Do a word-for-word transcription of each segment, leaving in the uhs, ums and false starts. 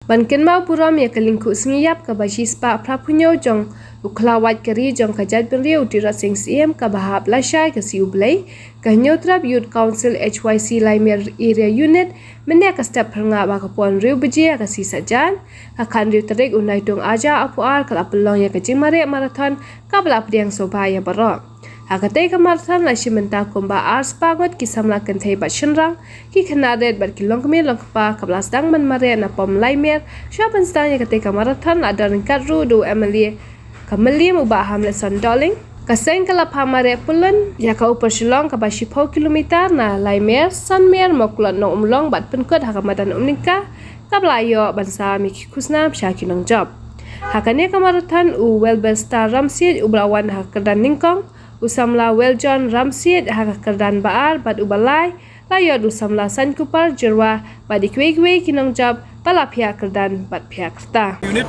Ban kynmaw burom ïa ka lyngkhuh sngi ïap kaba shispah phraphew hynñiew jong u khlawait ka ri jong ka jaitbynriew u Tirot Sing Syiem kaba hap lashai ka sngi U Blei, ka Hynñiewtrep Youth Council H Y C Laimer Area Unit mynne ka step phyrngah ba ka por hynriew baje ha ka sngi Saitjaiñ, ka khathynriew tarik u Naitung arhajar arphew ar ka la pynlong ïa ka jingmareh marathon kaba la pdiang sngewbha ïa baroh. Ha katei ka marathon la shim bynta kumba arspah ngut ki samla kynthei bad shynrang, ki khynnah rit bad ki longkmie longkpa kaba la sdang ban mareh na pom Laimer. Shuwa ban sdang ïa katei ka marathon la don ryngkat ruh da u M L A ka Mylliem u Bah Hamletson Dohling. Ka seng ka la phah mareh pyllun ïa ka Upper Shillong kaba shiphew kilometer na Laimer, Sanmer, Mawklod, Nongumlong bad pynkut ha ka madan Umlyngka kaba la ïoh ban sam ïa ki khusnam sha ki nongjop. Ha kane ka marathon u Welbert Star Ramsiej uba la wan ha ka kyrdan nyngkong, u samla Weljohn Ramsiej ha ka kyrdan ba ar bad uba lai la ïoh da u samla Sainkupar Jyrwa bad kiwei kiwei ki nongjop ba la phiah kyrdan bad phiah kyrta. Unit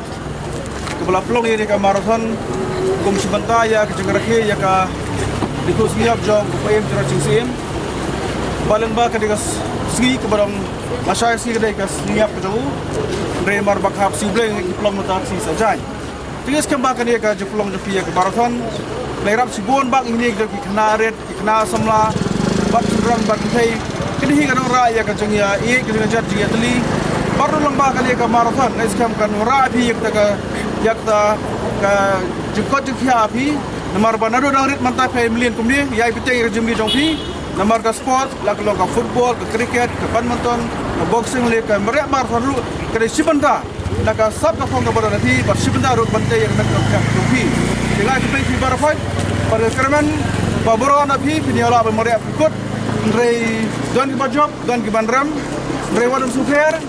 kaba la pynlong ïa ka marathon kum shi bynta ïa ka jingrakhe ïa ka lyngkhuh sngi ïap jong u Paiem Tirot Sing Syiem. Ba lyngba ka dei ka sngi kaba dang lashai sngi ka dei ka sngi ïap ka jong u. Hynrei namar ba ka hap sngi U Blei ngi pynlong mynta ka sngi Saitjaiñ. Te ngi skhem ba kane ka jingpynlong jong phi ïa ka marathon. Ngi ïarap shibun ba ngi hynne ki khynnah rit, ki khynnah samla bad shynrang bad kynthei. Kine hi ka nongrah ïa ka jingïa ïeit, ka jingïa jat, jingïa tylli. Bad ruh lyngba kane ka marathon ngi skhem ka nongrah phi ïa kata ka, ïa kata ka jingkoit jingkhiah phi. Namar ba naduh dang rit mynta phi ïai mlien kumne, ïai bteng ïa ka jingmlien jong phi. Namar ka sport, la ka long ka football, ka cricket, ka badminton, ka boxing, lane ka mareh marathon ruh, ka dei shi bynta na ka sap ka phong kaba don ha phi, bad shi bynta ruh ban tei ïa ka met ka jong phi. Te nga ai khublei phi baroh khoit, bad nga kyrmen ba baroh na phi, phin ïa lah ban mareh pynkut, hynrei don kiba jop, don kiban rem, hynrei wat ym sngewthuh,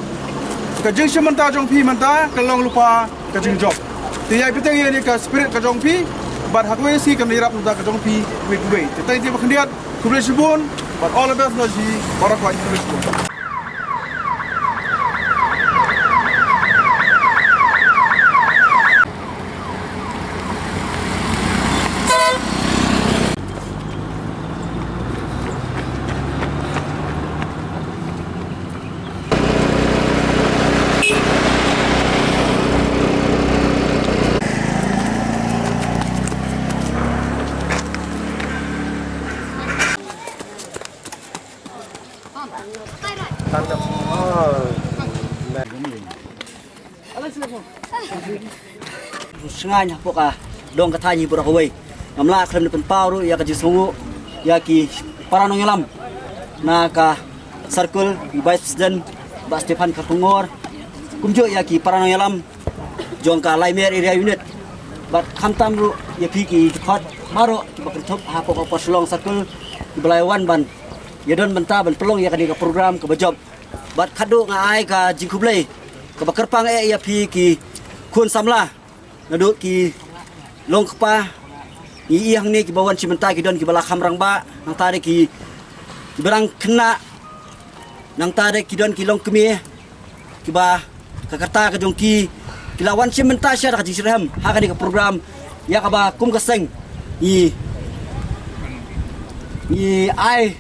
ka jingshim bynta jong phi mynta ka long lypa ka jingjop. Te ïai bteng ïa kane ka spirit ka jong phi, bad ha kawei ka sngi kan ïarap na ka bynta ka jong phi kiwei kiwei. Te tang ïa kine ba khyndiat, khublei shibun, bad all the best na phi baroh khoit, khublei shibun. Shngaiñ hapoh ka dong ka thaiñ hi baroh kawei. Ngam lah khlem da pynpaw ruh ïa ka jingsngewnguh ïa ki para nongïalam na ka circle, i Vice President Bah Stephan Kharkongor, kumjuh ïa ki para nongïalam jong ka Laimer Area Unit. Bad khamtam ruh ïa phi ki dkhot baroh kiba kynthup hapoh ka Upper Shillong Circle kiba la wan ban ïadon bynta ban pynlong ïa kane ka program kaba jop. Bad khatduh nga ai ka jingkhublei kaba kyrpang eh ïa phi ki khun samla, naduh ki longkpa, ngi i hangne kiba wan shim bynta ki don kiba la kham rangbah, nangta de ki, kiba dang khynnah, nangta de ki don ki longkmie, kiba ka kyrta ka jong ki, ki la wan shim bynta sha ka jingshitrhem ha kane ka program, ïa kaba kum ka seng ngi, ngi ai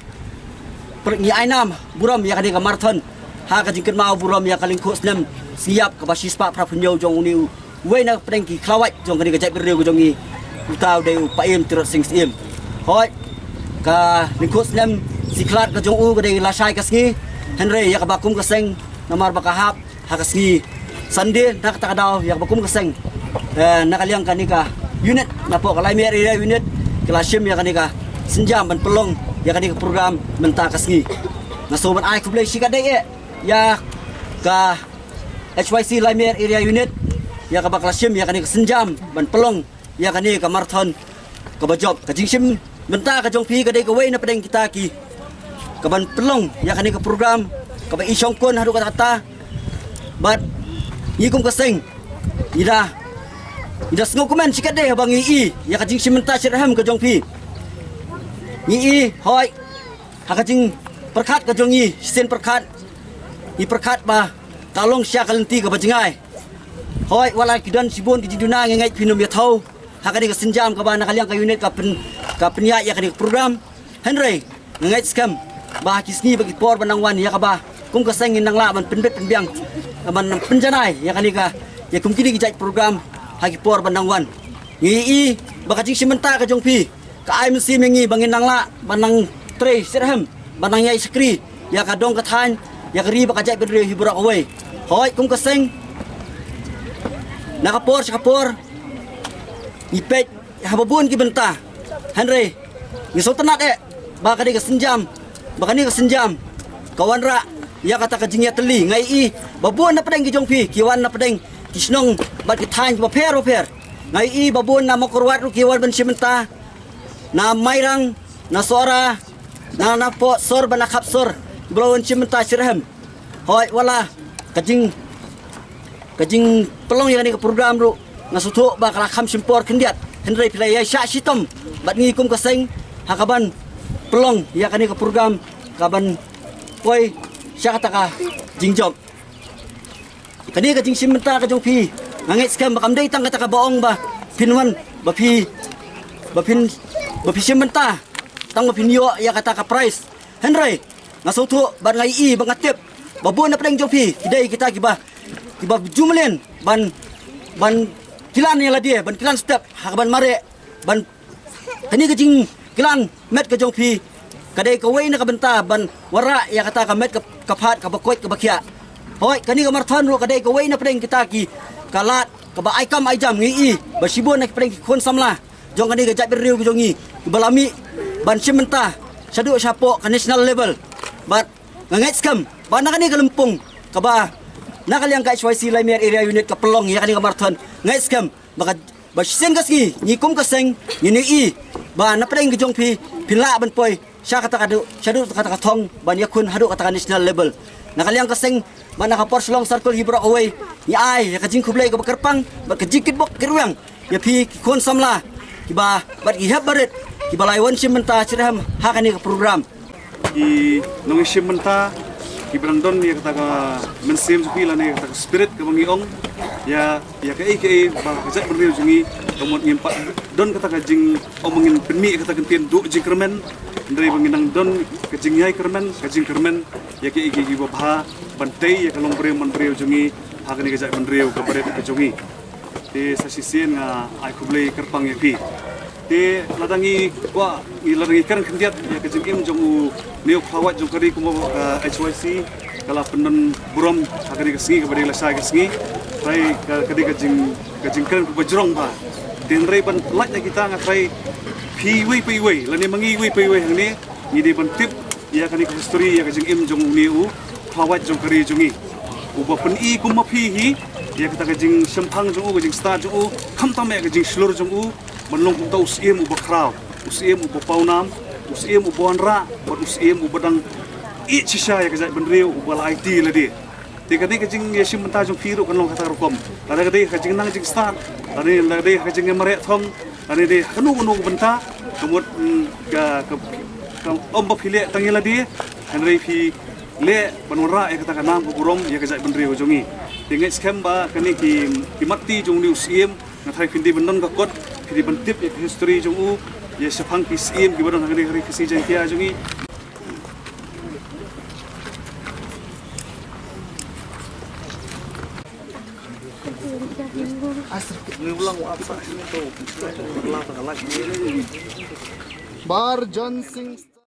Pyrshah ngi ai nam burom ïa kane ka marathon ha ka jingkynmaw burom ïa ka lyngkhuh snem sngi ïap kaba shispah phraphew hynñiew jong une u wei na pdeng ki khlawait jong kane ka jaitbynriew ka jong ngi, uta u dei u Paiem Tirot Sing Syiem. Hooid, ka lyngkhuh snem sngi khlad ka jong u ka dei lashai ka sngi, hynrei ïa kaba kum ka seng namar ba ka hap ha ka sngi Sunday, na kata ka daw ïa kaba kum ka seng, eh, na ka liang kane ka unit, napoh ka Laimer Area Unit, ka la shim ïa kane ka sienjam ban pynlong ïa kane ka program mynta ka sngi. Nga sngewbha ban ai khublei shikatdei eh ïa ka H Y C Laimer Area Unit ïa kaba ka la shim ïa kane ka sienjam ban pynlong ïa kane ka marathon kaba jop. Ka jingshim bynta ka jong phi ka dei kawei na pdeng kita ki kaban pynlong ïa kane ka program kaba i shongkun haduh katta katta. Bad ngi kum ka seng ngi da, ngi da sngewkmen shikatdei haba ngi i ïa ka jingshim bynta shitrhem ka jong phi. Ngi i hooid ha ka jingpyrkhat ka jong ngi, shisien pyrkhat ngi pyrkhat ba ka long sha ka lynti kaba jngai. Hooid, wat la ki don shibun ki jingduna, ngi ngeit phin ym ïathaw ha kane ka sienjam kaba na ka liang ka unit ka pyn, ka pynïaid ïa kane ka program. Hynrei nga ngeit skhem ba ha ki sngi bad ki por ba nang wan ïa kaba kum ka seng ngin nang lah ban pynbit pynbiang ban pynjanai ïa kane ka, ïa kum kine ki jait program ha ki por ban nang wan. Ngi i ba ka jingshim bynta ka jong phi ka ai mynsiem ïa ngi ba ngin nang lah ban nang trei shitrhem, ban nang ïai shakri ïa ka dong ka thaiñ, ïa ka ri bad ka jaitbynriew hi baroh kawei. Hooid, kum ka seng, na ka por sha ka por ngi peit ha ba bun ki bynta. Hynrei ngi sngewtynnat eh ba ka dei ka sienjam, ba kane ka sienjam ka wanrah ïa kata ka jingïatylli. Nga i ba bun na pdeng ki jong phi ki wan na pdeng ki shnong bad ki thaiñ kiba pher bapher. Nga i ba bun na Mawkyrwat ruh ki wan ban shim bynta, na Mairang, na Sohra, na, na Pohsor bad na Khapsor, kiba la wan shim bynta shitrhem. Hooid, wat la ka jing, ka jingpynlong ïa kane ka program ruh nga sngewthuh ba ka la kham shim por khyndiat, hynrei phi la ïai shah shitom bad ngi kum ka seng ha kaban pynlong ïa kane ka program kaban poi sha kata ka jingjop. Kane ka jingshim bynta ka jong phi, nga ngeit skhem ba kam dei tang kata kaba ong ba phin wan, ba phi, ba phin, ba phi shim bynta tang ba phin ïoh ïa kata ka prize. Hynrei nga sngewthuh bad nga i ba nga tip ba bun na pdeng jong phi ki dei kita kiba, kiba ju mlien ban, ban kilan ïa lade, ban kilan step ha kaban mareh, ban, kane ka jingkilan met ka jong phi ka dei kawei na ka bynta ban wanrah ïa kata ka met ka, ka phad kaba koit kaba khiah. Hooid, kane ka marathon ruh ka dei kawei na pdeng kita ki, ka lad kaba ai kam ai jam. Ngi i ba shibun na ki pdeng ki khun samla jong kane ka jaitbynriew ka jong ngi kiba la mih ban shim bynta shaduh shapoh ka national level. Bad nga ngeit skhem ba na kane ka lympung kaba na ka liang ka H Y C Laimiat Area Unit ka pynlong ïa kane ka marathon, ngeit skhem ba ka, ba shisien ka sngi ngi kum ka seng ngin ïohi ba na pdeng ka jong phi phin lah ban poi sha kata ka duh, shaduh kata ka thong ban ïakhun haduh kata ka national level. Na ka liang ka seng bad na ka Pyrshillong Circle hi baroh kawei ngi ai ïa ka jingkhublei kaba kyrpang bad ka jingkitbok kitrwiang ïa phi ki khun samla kiba, bad ki hep barit kiba la wan shim bynta shitrhem ha kane ka program. Ki nongshim bynta kiba dang don ïa kata ka mynsiem jong ki lane ïa kata ka spirit kaba ngi ong ïa, ïa kaei kaei ba ka jaitbynriew jong ngi ka mut ngim pat don kata ka jingong ba ngin pynmih ïa kata ka ktien duh jingkyrmen, hynrei ba ngin nang don ka jingïai kyrmen, ka jingkyrmen ïa kaei kaei kiba bha ban tei ïa ka longbriew manbriew jong ngi ha kane ka jaitbynriew kaba rit ka jong ngi. Te sa shisien nga ai khublei kyrpang ïa phi. Te lada ngi kwah, ngi lada ngi kren khyndiat ïa ka jingim jong une u khlawait jong ka ri kumba ka H Y C ka la pyndon burom ha kane ka sngi kaba dei lashai ka sngi. Hynrei ka, ka dei ka jing, ka jingkren kaba jrong bha. Te hynrei ban lait na kita nga trai phi iwei pa iwei lane ma ngi iwei pa iwei hangne ngi dei ban tip ïa kane ka history ïa ka jingim jong une u khlawait jong ka ri jong ngi, uba pyni kum ma phi hi ïa kata ka jingshemphang jong u, ka jingstad jong u, khamtam ïa ka jingshlur jong u ban long kumta u syiem uba khraw, u syiem uba pawnam, u syiem uba wanrah bad u syiem uba dang ïeit shisha ïa ka jaitbynriew, uba la aiti lade. Te ka dei ka jingïashim bynta jong phi ruh kan long kata ka rukom. Lada ka dei ka jingnang jingstad, lada ka dei ka jingmareh thong, lada ka dei kano kano ka bynta, ka mut, mm, ka, ka, ka, ym ba phi leh tang ïa lade, hynrei phi leh ban wanrah ïa kata ka nam ka burom ïa ka jaitbynriew jong ngi. Te ngeit skhem ba kane ki, ki mat ti jong une u syiem, nga tharai phin dei ban don ka kot, phin dei ban tip ïa ka history jong u, ïa shaphang ki syiem kiba don ha kane ka ri Khasi Jaiñtia jong ngi. Bar John Singh.